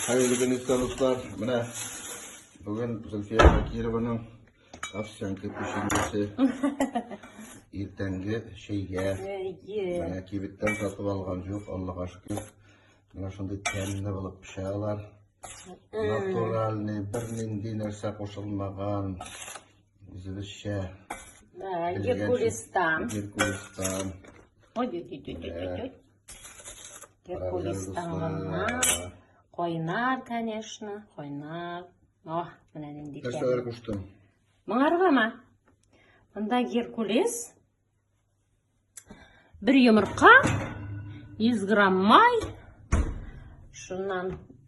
Хәерле көн, дуслар. Менә бүген Зөлфия Шакированың овсянка печеньесе иртәнге чәйгә. Менә кибеттән сатып алган юк, Аллага шөкер. Менә шундый тәмле булып пешә алар. Натуральный, бернинди нәрсә кушылмаган. Үзебезчә. Да, Геркулестан. Геркулестан. Ой, ой, ой, ой, ой. Геркулестан гына. Кайнар, конечно, кайнар. Ох, менә нинди. Нәрсәләр куштың? Моңаргамы? Монда Геркулес. Бер йомырка, 100 грамм май, шуннан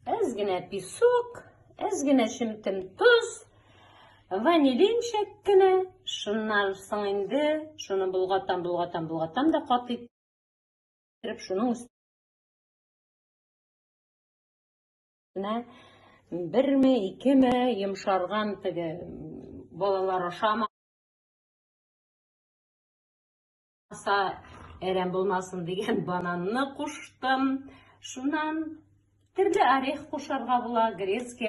әз генә песок, әз генә чемтем тоз, ванилин чәк кенә, шуннан соң инде шуны болгатам, болгатам, болгатам да каты иттереп, шуның өстенә берме, икеме йомшарган теге балалар ашама әрәм булмасын дигән бананны куштым. Шуннан төрле орех кушарга була, грецкий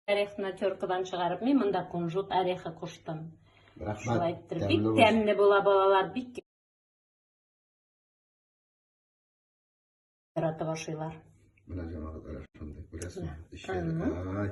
орехны теркадан чыгарып, мин монда кунжут орехы куштым. Рәхмәт. Шулай иттереп, бик тәмле була балалар, бик яратып ашыйлар. Менә җәмәгать, шундый, күрәсең, эчәре. Ай.